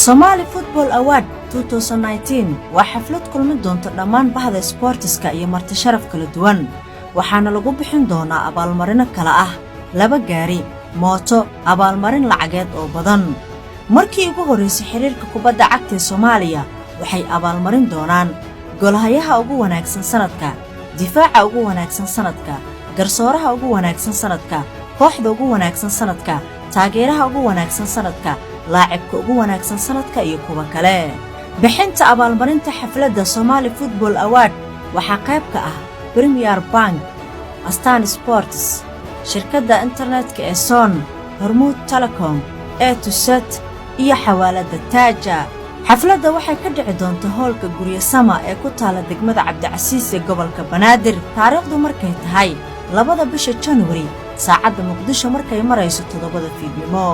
Somali Football Award 2019 waa xaflad kulmin doonta dhammaan bahda sboortiska iyo marti sharaf kala duwan, waxaana lagu bixin doonaa abaalmarino kala ah laba gaari mooto, abaalmarin lacageed oo badan. Markii ugu horraysay, xiriirka kubadda cagta ee Soomaaliya waxay abaalmarin doonaan goolhayaha ugu wanaagsan sanadka, difaaca ugu wanaagsan sanadka, garsooraha ugu wanaagsan sanadka, kooxda ugu wanaagsan sanadka, taageeraha ugu wanaagsan sanadka, laacibka ugu wanaagsan sanadka iyo kuwa kale. Bixinta abaalmarinta xafladda Somali Football Award waxaa qayb ka ah Premier Bank, Astan Sports, shirkadda internetka ee Son, Hormuud Telecom, A to Set iyo xawaaladda Taaja. Xafladda waxay ka dhici doonta hoolka Guryasama ee ku taala degmada Cabdicasiis ee gobolka Banaadir, taariikhdu markay tahay 2da bisha Januari, saacadda Muqdisho markay marayso 7da fiidnimo.